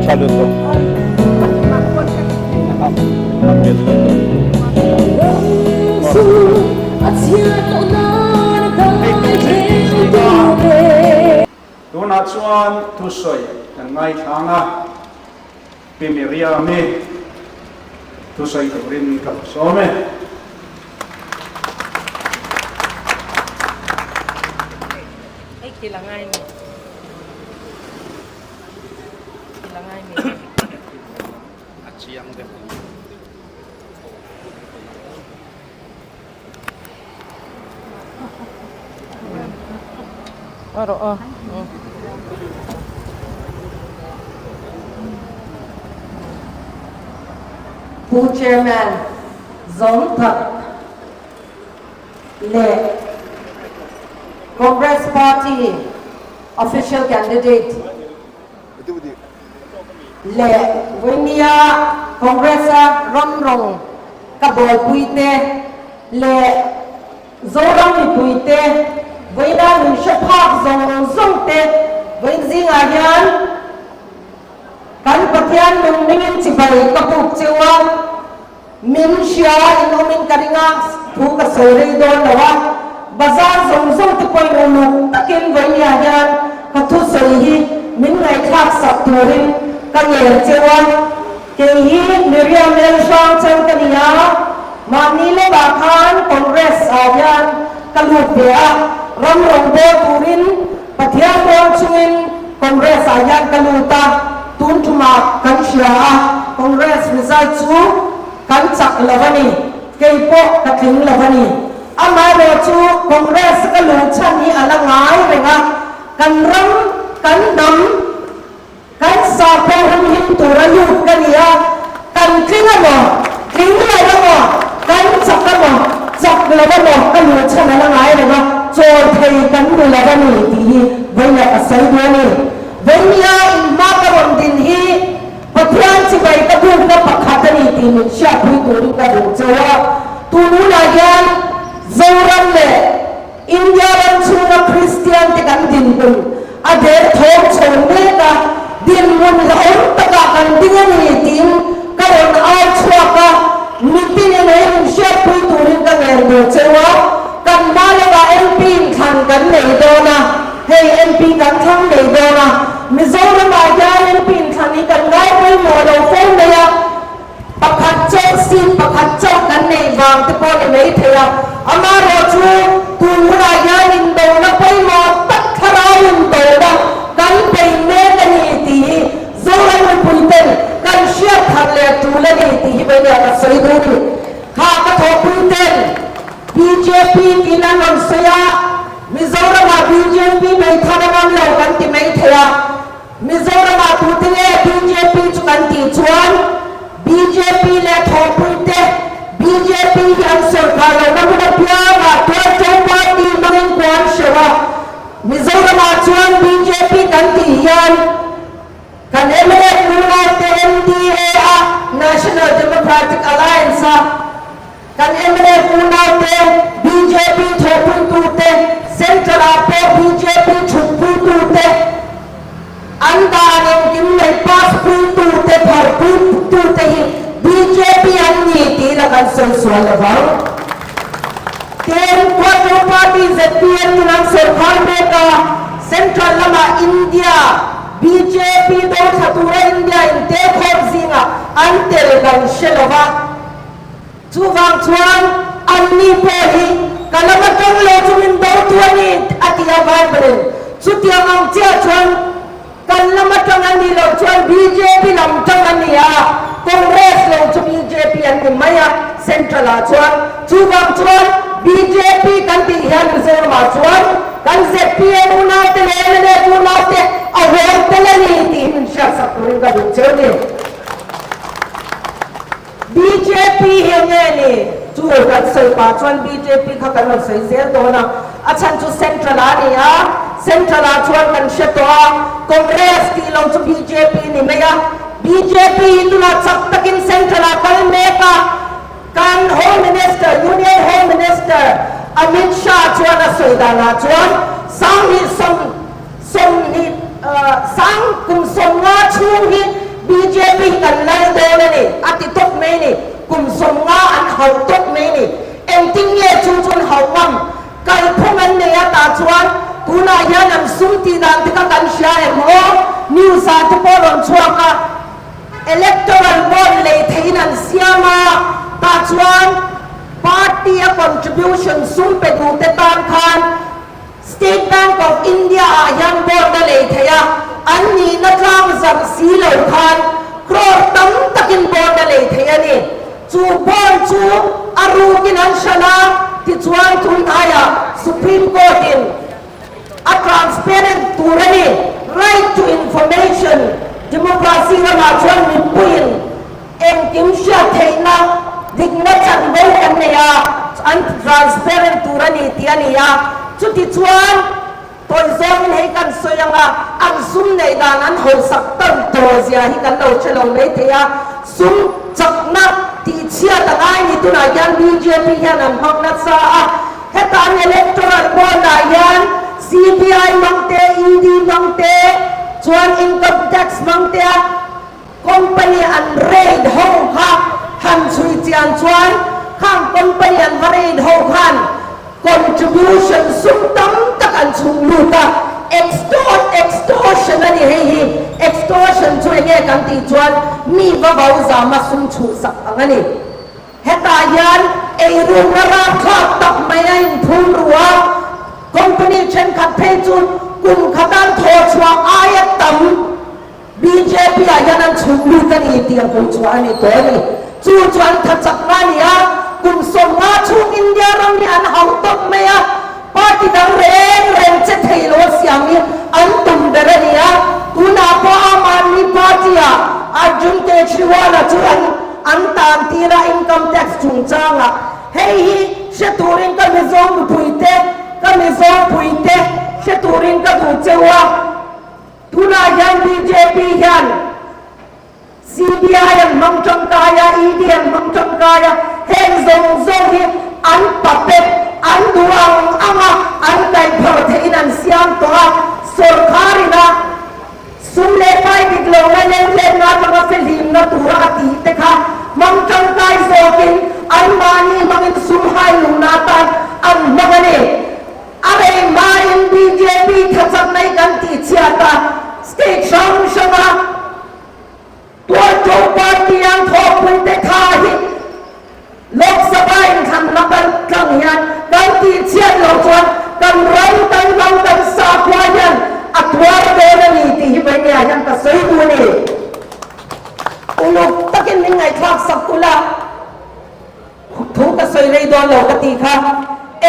Tha lutuk. A mil lutuk. Tunah chuan thusawi kan ngaithlang a, Pi Miriam-i thusawi turin ka lo sawm e. A chiang deuh ang. Pu Chairman zawng tak leh Congress Party Official Candidate leh Vawinia Congress-a ram rawng ka bawlpuite leh Zoram mipuite vawiina min hre phak zawng zawng te vawiin zingah hian kan Pathian nungmingin chibai ka buk cheu a, min hria in awmin ka ring a, thu ka sawi rei dawn lo a, bazar zawng zawng te pawhin uluk takin vawinia hian ka thusawi hi min ngaihthlak sak turin ka ngen cheu a. Kei hi Miriam Elhrang chang ka ni a, mahni lamah khan Congress ah hian ka lut ve a, ram rawngbâwl turin Pathian rawn chungin Congress ah hian ka lut a, tun tumah kan hria a, Congress result chu kan chak lo a ni, kei pawh ka tling lo a ni. Amaherawh chu Congress ka luh chhan hi a la ngai reng a, kan ram, kan hnam, Kan sakhaw hun him tura lut ka ni a, kan tling emaw, tling lo emaw, kan chak emaw, chak lo emaw ka luh chhan a la ngai reng a, chawl thei kan ni lo a ni tih hi vawilah ka sawi duh a ni. Vawinia inhma ka rawn din hi Pathian chibai ka bukna pakhat a ni tih min hriatpui turin ka duh chauh a, tun hunah hian Zoram leh India ram chhunga Kristian te kan dinhmun a der thawm chho mek a, dinhmun hlauhawm takah kan ding a ni tiin ka rawn au chhuak a, mitin in he min hriatpui turin ka ngen duh cheu a, kan hma lamah MP inthlan kan nei dawn a, hei MP kan thlang nei dawn a, Mizoramah hian MP inthlan hi kan ngai pawimawh lo fo mai a, Pakhat chauh seat pakhat chauh kan neih vang te pawh ni mai thei a, amaherawh chu tun hunah hian indona pawimawh tak thlarau indona kan bei mek a ni tih hi Zoram mipuiten kan hriat thar leh tul a ni tih hi Vawinia ka sawi duh ni. Kha ka thawhpuiten bjp tiin an rawn sawi a, Mizoramah bjp bei thar a ngam lo kan ti mai thei a, Mizoramah tute nge bjp chu kan tih chuan bjp leh thawhpuite bjp hi an sawrkar lohna hmun apiangah Tualṭo party hmangin kua an hreuh a, Mizoramah chuan bjp kan tih hian kan mla unaute NDA a National Democratic Alliance a Kan mnf unaute, bjp thawhpuitute, Central ah pawh bjp chhukpuitute, an dan engkim mai pass puitute, pharpuitute hi bjp an ni tih la kan sawi sual lo vang. Tin, Quattro Party zpm tuna an sawrkhar mek a, Central lamah India bjp do thla tura India in tel khawm zingah an tel kan hre lo va. Chuvang chuan anni pawh hi ka lam atang lo chu min do tu a ni a ti a Bible in. Chutiang ang chiah chuan kan lam atang a nih loh chuan bjp lam tang a ni a, Congress lo chu bjp an ni mai a Central ah chuan. Chuvang chuan bjp kan tih hian Mizoram ah chuan kan zpm unaute leh mnf unaute a huam tel a ni tih hi min hriatsak turin ka duh cheu ni. Bjp hi nge ni? Chu kan sawi pah chuan bjp kha kan rawn sawi zel dawn a, a chhan chu Central ah a ni a, Central ah chuan kan hre tawh a, Congress tih lo chu bjp ni mai a, bjp hi tunah chak takin Central ah kal mek a, kan Home Minister, Union Home Minister Amit Shah chuan a sawi danah chuan 20 20 sang kum 50 chhung hi. kan lal dawn a ni, a ti tawp mai a ni. Kum 50 an hauh tawp mai a ni. Engtin nge chu chu an hauh ngam? Kalphung an nei a tah chuan tunah hian an sum tih dan te kha kan hria em aw? News ah te pawh rawn chhuak a, Electoral bond lei theihin an siam a, tah chuan party a contribution sum pe duh te tan khan State Bank of India ah hian bond a lei thei a, an nihna tlang zarh si lo khan crore tam takin bond a lei thei a ni. Chu bond chu a rukin an hran a, tichuan tunhnaiah Supreme Court in a transparent tur a ni. Right to information democracy ramah chuan mipuiin engkim hriat theihna dikna chanvo kan nei a, an transparent tur a ni tih a ni a. Chutichuan tawi zawngin hei kan sawi ang a, an sum neih dan an hausak tan tawh zia hi kan lo hre lo mai thei a. Sum chakna tihchhiat a ngai ni tunah hian bjp hian an hmang nasa a. Heta an electoral bond-ah hian CBI hmang te, ED hmang te, chuan income tax hmang te a company an raid ho kha han chhui chian chuan khang company an va raid ho khan contribution sum tam tak an chhung lut a, extort, extortion a ni hei hi, extortion chu enge kan tih chuan mi va vau zama sum chhuhsak ang a ni. Hetah hian eirukna rapthlak tak mai a inphum ru a, company thenkhat phei chu kum khatan thaw chhuah aia tam bjp ah hian an chhuk lut a ni tih a hmuh chhuah a ni tawh a ni. Chu chu an tha chakna a ni a, kum 50 chhung India ram hi an hauh tawp mai a, party dang reng reng che thei lo a siam hi an tum ber a ni a, tunah pawh Aam Aadmi Party ah Arjun Kejriwal-a chu an An tan tira income tax chungchangah hei hi hre turin ka Mizo mipuite, ka Mizo puite hre turin ka duh cheu a. Tunah hian bjp hian CBI an hmang tangkai a, ED an hmang tangkai a, heng zawng zawng hi an puppet, an duh ang anga an kaihphar theihin an siam tawh a, sawrkharin a. Sum leh pai dik lohna lengletna atanga fehlimna tura a tih te kha hmang tangkai zawkin anmahni hmangin sum hai luhna atan an hmang a ni. A rei hmain bjp thachak mai kan tih chhiat a, state hrang hranga Tualṭo party an thawhpui te kha hi Lok Sabha inthlanna kal tlang hian kan tih chhiat loh chuan kan ram, kan ram, kan sakhua hian a tuar dawn a ni tih hi Vaimia hian ka sawi duh a ni. Uluk takin min ngaihthlak sak ula, thu ka sawi rei dawn lo ka tih kha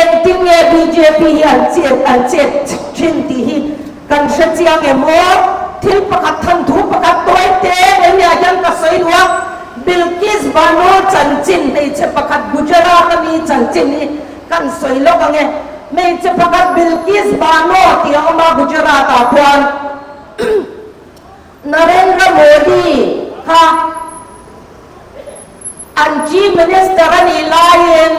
engtin nge bjp hi an chet an chet thin tih hi kan hre chiang em aw? Thil pakhat thanthu pakhat tawi te Vaimia hian ka sawi duh a. Bilkis Bano chanchin hmeichhe pakhat Gujarat a mi chanchin hi kan sawi lawk ang e. Hmeichhe pakhat Bilkis Bano tih a awm a Gujarat ah khuan Narendra Modi kha an Chief Minister a nih laiin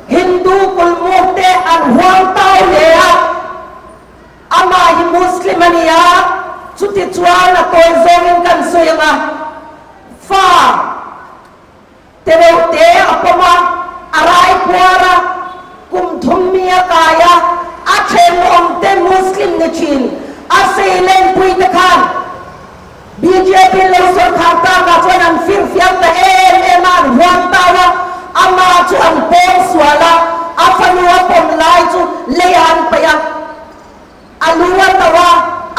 Hindu kulmuk te an huang tau hle a. Amah hi Muslim a ni a, chuti chuan a tawi zawngin kan sawi ang a, fa te reuh te a pawm a, a rai puar a, kum thum mi a kai a, a thenawm te Muslim ni thin, a seilenpui te khan Bjp lo sawrkhar takah chuan an firfiam ta em em a, an huam tau a, amah chu an pawng sual a, a fanu a pawm lai chu leiah an paih a, a lu a to a,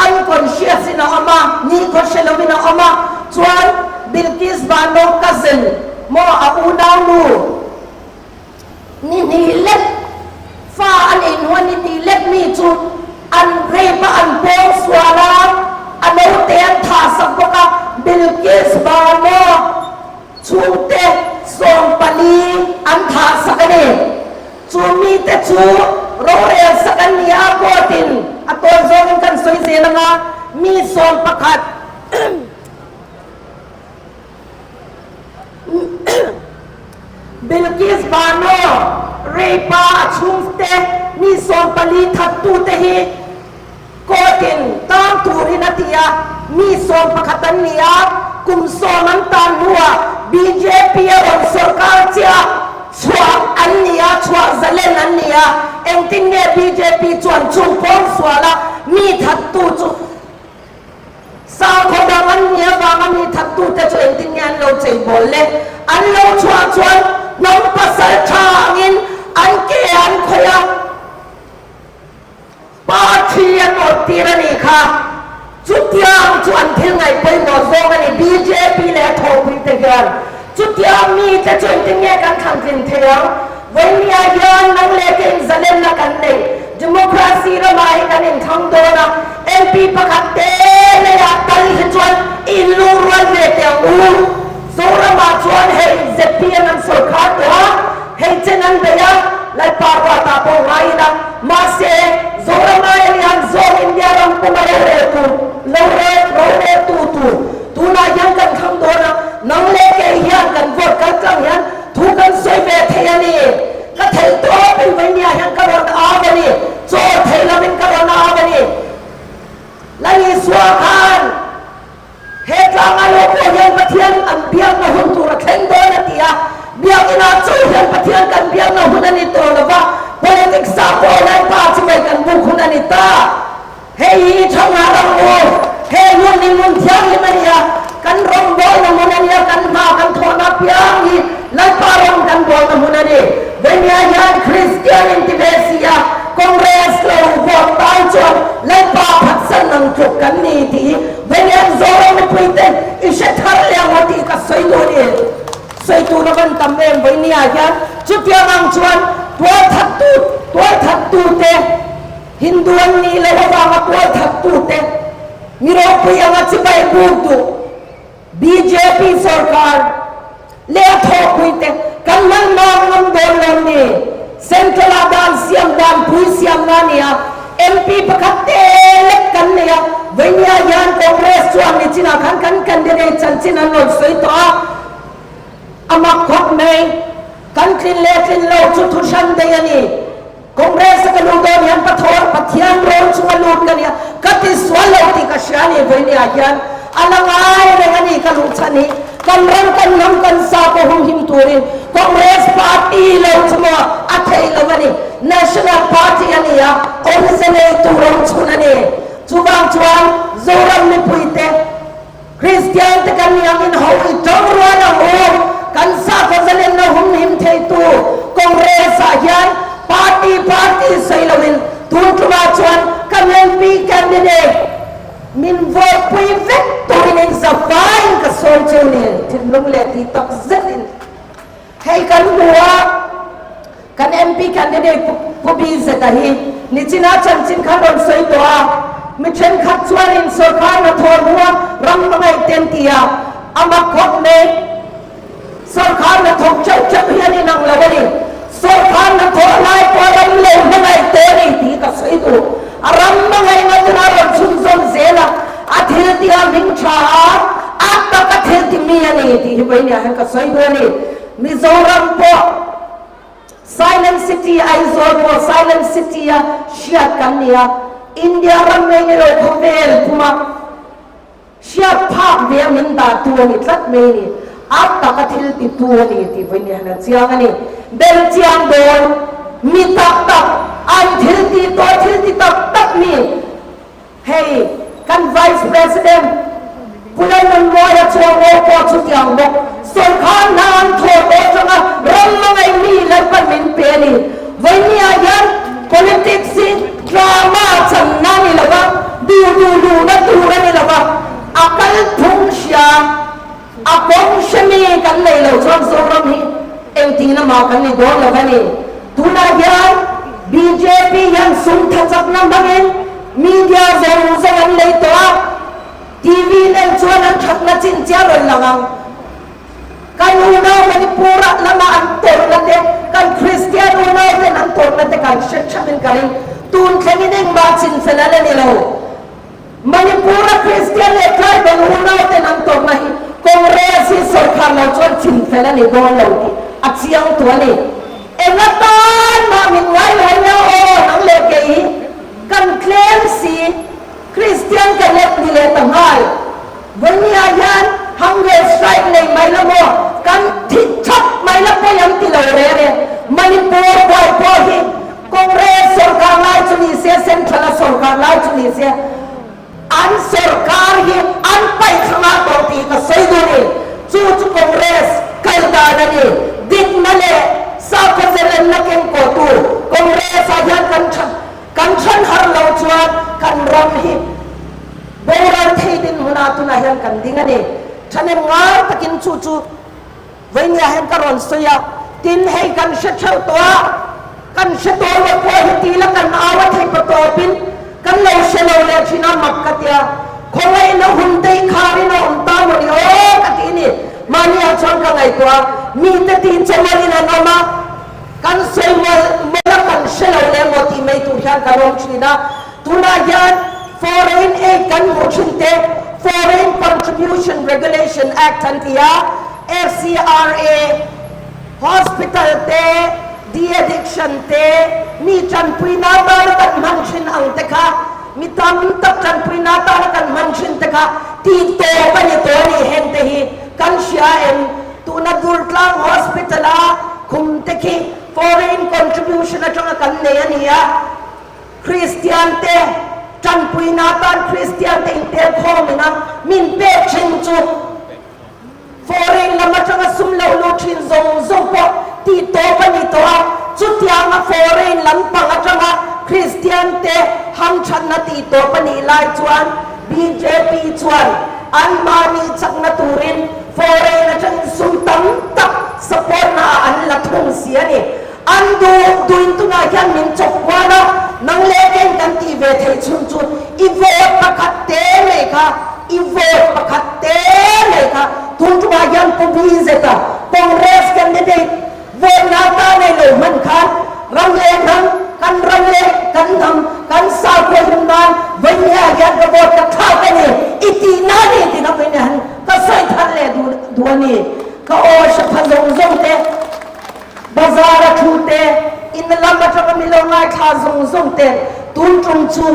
unconscious in a awm a, nikhaw hre lovin a awm a, chuan Bilkis Bano cousin maw a unau nu ni hnih lek fa a neih hnuah ni hnih lek mi chu an rape a, an pawng sual a, a naute an thah sak bawk a, Bilkis Bano chhungte 14 an thah sak a ni. Chu mite chu rorel sak an ni a, court in a tawi zawngin kan sawi zel ang a, mi 11 Bilkis Bano rape a a chhungte mi 14 thattute hi court in tang turin a ti a, mi 11 an ni a. kum sawm an tan hnuah bjp a rawn sawrkar chiah chhuah an ni a, chhuah zalen an ni a, engtin nge bjp chuan chung pawng suala mi thattu chu Sakhaw dang an nih avanga mi thattute chu engtin nge an lo cheibawl le? An lo chhuah chuan hnam pasal tha angin an ke an khawih a, party an awrh tir a nih kha. Chutiang chu an thil ngaih pawimawh zawng a ni, bjp leh a thawhpuite hian. Chutiang mite chu engtin nge kan thlan tlin thei ang? Vawinia hian nang leh ke inzalenna kan nei. Democracy ramah hi kan inthlang dawn a, MP pakhat te leiah tal hi chuan i inlung rual ve teh ang u. Zoramah chuan hei zpm an sawrkhar tawh a, hei chen an bei a, Lalpa ruatah pawh ngai ila. Mahse, Zoram aia lian zawk India ram puma rorel tur, lo rel, roreltu tur tunah hian kan thlang dawn a, nang leh kei hian kan vote kal tlang hian thu kan sawi ve thei a ni. Ka theih tawpin Vainia hian ka rawn au a ni, chaw theih lovin ka rawn au a ni. Lalisua khan he tlanga lo pawh hian Pathian an biakna hun tur a thleng dawn a ti a, biakinah chaw hian Pathian kan biakna hun a ni tawh lo va, politics ah pawh Lalpa chu vei kan buk hun a ni ta. Hei hi i tha nghah ang u, he hmun hi hmun thianghlim a ni a, kan rawngbawlna hmun a ni a, kan hna kan thawhna apiang hi Lalpa rawng kan bawlna hmun a ni. Venia hian Kristian inti ve si a, Congress lo vote tan chuan Lalpa phatsan ang tluk kan ni tih hi Venian Zoram mipuiten i hre thar leh ang aw tih ka sawi duh a ni. Sawi tur a van tam em Venia hian chutiang ang chuan tualthattu tualthattute, Hindu an nih loh avanga tual thattute mi ropui anga chibai buk duh bjp sorkar leh a thawhpuite kan hman mang ngam dawn lo ni. Central ah dan siam dan pui siamna a ni a, MP pakhat te lek kan nei a, Vainia hian Congress chuan nichinah khan kan candidate chanchin an rawn sawi tawh a, a mak khawp mai. Kan tlin leh tlin lo chu thu hran daih a ni. Congress a ka lut dawn hian Pathawn Pathian rawn chunga lut ka nia, ka ti sual lo tih ka hria a ni vawinia hian a la ngai reng a ni ka luh chhan hi kan ram kan hnam kan sa pawh humhim turin Congress party lo chu maw a theih lo a ni, National party a ni a, awmze nei tur awm chhun a ni. Chuvang chuan Zoram mipuite Kristian te kan nih angin ho i tawng rual ang u, kan sakhaw zalenna humhim theitu Congress ah hian party party sawi loin tun tumah chuan kan MP candidate min vote pui vek turin in zavaiin ka sawi chu ni thinlung leh tih tak zetin hei kan hmu a. Kan MP candidate Pu BZ-a hi nichina chanchin khan rawn sawi tawh a, mi thenkhat chuanin sawrkar hnathawh hnua ram hmangaih te an ti a, a mak khawp mai. Sawrkar hnathawk chauh chauh hi an inang lo a ni. Sawrkar hnathawh lai pawh ram lo hmangaih tawh a ni tih ka sawi duh. A ram hmangaihna tura rawn chhunzawm zel a, a thil tih a hming tha a, a taka thil ti mi a ni tih hi vawiin ah hian ka sawi duh a ni. Mizoram pawh Silent City Aizawl pawh Silent City a hriat kan ni a, India ram ngei nge lo khawvel puma hriat phak ve a min dah tu a ni tlat mai a ni. A taka thil ti tu a ni tih vawiin hian a chiang a ni. Belchiang dawn mi tak tak an thil tih tawh thil ti tak tak mi. Hei kan Vice President Pu Lalnunmawia chuan aw pawh chutiang bawk sawrkar hna an thawh tawh atanga ram hmangaih mi Lalpan min pe a ni. Vawinia hian politics hi drama channa a ni lo va, duh duh luhna tur a ni lo va, a kalphung hria, a kawng hre mi kan nei lo chuan Zoram hi engtin amah kan ni dawn lo va ni. Tunah hian bjp hian sum thachakna hmangin Media zawng zawng an lei tawh a, TV nen chuan an thatna chin chiah rawn lang ang. Kan unau Manipur-ah lama an tawrhna te, kan Kristian unau ten an tawrhna te kan hre thapin ka ring. Tun thlengin engmah chin fel a la ni lo. Manipur-a Kristian leh tribal unau ten an tawrhna hi Congress hi sawrkhar lo chuan chin fel a ni dawn lo tih a chiang tu a ni. Enga tan mah min ngai lo nia aw nang leh kei hi. Kan tlem si, Kristian ka let ni leh ta nghal. Vawinia hian hang. Strike nei mai la maw? Kan thi thap mai la pawi an ti lo reng e. Manipur buai pawh hi Congress sorkar lai chu ni se, Central a sorkar lai chu ni se, an sorkar hi an paih thla ngah tawh tih ka sawi duh ni. Chu chu Congress kal dan a ni. Dikna leh sakhaw zelenna kengkawhtu Congress ah hian kan tha Kan chhan har lo chuan kan ram hi boral thei dinhmunah tunah hian kan ding a ni. Thahnem ngai takin chu chu vawinia hian ka rawn sawi a, tin hei kan hre theuh tawh a, kan hre tawh lo pawh hi ti ila kan au a thei paw tawpin kan lo hre lo leh thin a, mak ka ti a, khawngaihna hun daih kharin a awm ta maw ni aw ka ti ni. Mahniah chuan ka ngaihtuah a, mite tih chawmawlhin an awm a, Kan sawi mawlh mawlh a, kan hre lo leh maw tih mai tur hian kan awm thin a. Tunah hian Foreign Aid kan hmuh thin te, Foreign Contribution Regulation Act an ti a, FCRA, Hospital te, de-addiction te, mi tanpuina atana kan hman thin ang te kha, mi tam tak tanpuina atana kan hman thin te kha tih tawp a ni tawh a ni. Heng te hi kan hria em? Tuna Durtlang Hospital a khum te khi foreign contribution atanga kan nei a ni a, Kristian te tanpuina atan Kristian te intel khawm ina min pek thin chu foreign lam atanga sum lo lut thin zawng zawng pawh tih tawp a ni tawh a, chutianga foreign lampang atanga Kristian te hamthatna tih tawp a nih lai chuan bjp chuan anmahni chakna turin Foreign atangin sum tam tak support na ah an la thung si a ni. An duh duhin tunah hian min chawp kual a, nang leh keng kan tih ve theih chhun chu i vote pakhat te mai kha, i vote pakhat te mai kha tun tumah hian Pu BZ-a Congress candidate vote na ta nei lo hman khan ram leh hnam, kan ram leh kan hnam, kan sakhua him nan vawinia hian ka vote ka thlak a ni i tih na ni tih kha vawinia han Ka sawi thar leh duh a ni. Ka aw hre pha zawng zawng te, bazar a thu te, in lam atanga mi lo ngaithla zawng zawng te, tun tum chu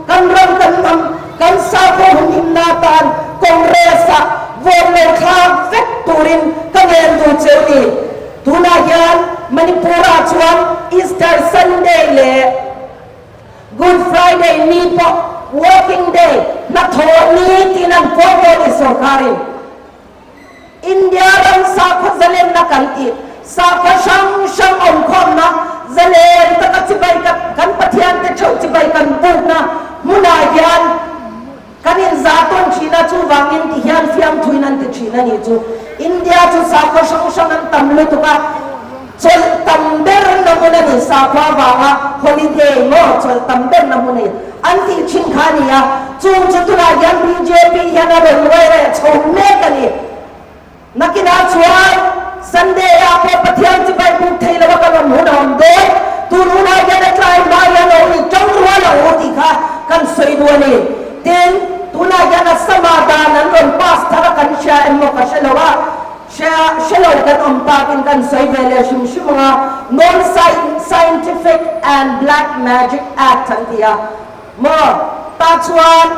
kan ram kan hnam, kan sakhaw humhimna atan Congress ah vote lo thlak vek turin ka ngen duh cheu ni. Tunah hian Manipur ah chuan Easter Sunday leh Good Friday ni pawh working day, hnathawh ni tiin an puang dawn i sorkarin India ram sakhaw zalenna kan tih, sakhaw hrang hrang awmkhawmna zalen taka chibai kan Pathian te theuh chibai kan bukna hmunah hian kan inzah tawn thin a, chuvangin ti hian fiamthuin an ti thin a nih chu. India chu sakhaw hrang hrang an tam lutuk a, chawlh tam ber na hmun a ni, sakhua vanga holiday maw chawlh tam ber na hmun a ni an tih thin kha a ni a, chung chu tunah hian bjp hian a rawn luai reh chho mek a ni. Nakinah chuan Sunday ah pawh Pathian chu baibuk thei lo a kan awm hun a awm dawn, tun hunah hian a tlai hma hian a awm i tang rual a u tih kha kan sawi duh a ni. Tin, tunah hian Assam-ah dan an rawn pass thar a kan hria em maw ka hre lo a, hria hre lo kan awm takin kan sawi ve leh hrim hrim ang a, Non-Scientific and Black Magic Act an ti a maw, tah chuan,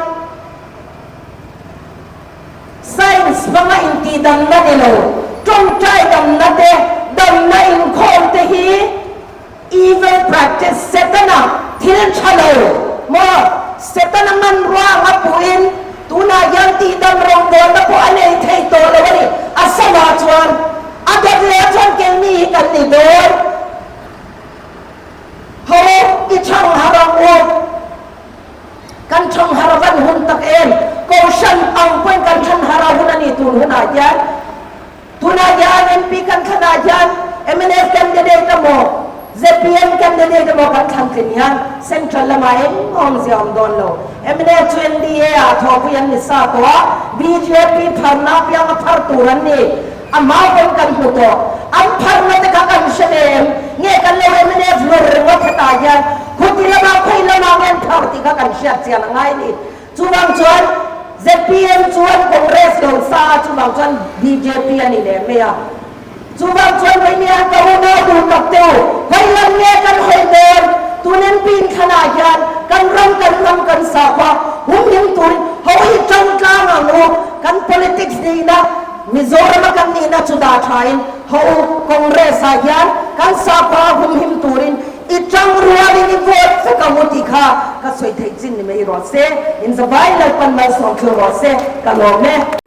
Science hmanga intihdamna ni lo, tawngtai damna te, damna inkhawm te hi evil practice, Setana thil tha lo maw? Setana hmanrua anga puhin tunah hian tihdam rawngbawlna pawh a nei thei tawh lo a ni. A samah chuan a dawt leh chuan keini hi kan ni dawn. Ho i chhang har ang u. Kan thang har a van hun tak em? Kohhran ang pawhin kan thlan har a hun a ni tun hunah hian. Tunah hian MP kan thlanah hian mnf candidate emaw zpm candidate emaw kan thlan tlin hian central lamah eng awmzia awm dawn lo. Mnf chu NDA ah thawhpui an ni sa tawh a, bjp pharna apianga phar tur an ni. A hma pawn kan hmu tawh. An pharna te kha kan hre ve em? Nge kan lo mnf lawr ringawt hetah hian khuti lamah khawi lamah nge an phar tih kha kan hriat chian a ngai ni. Chuvang chuan zpm chuan Congress lo sa a, chuvang chuan bjp a ni leh mai a. Chuvang chuan Vawinia ka unau duh tak te u, khawi lam nge kan hawi dawn? Tun MP inthlanah hian kan ram kan hnam kan sakhua humhim turin ho hi tang tlang ang u. Kan politics nihna. Mizorama kan nihna chu dah thain ho u Congress-ah hian kan sakhua humhim turin i tang rualin i vote vek ang u tih kha ka sawi theih chin ni mai rawh se. Inzavai Lalpan malsawm thil rawh se ka lawm e.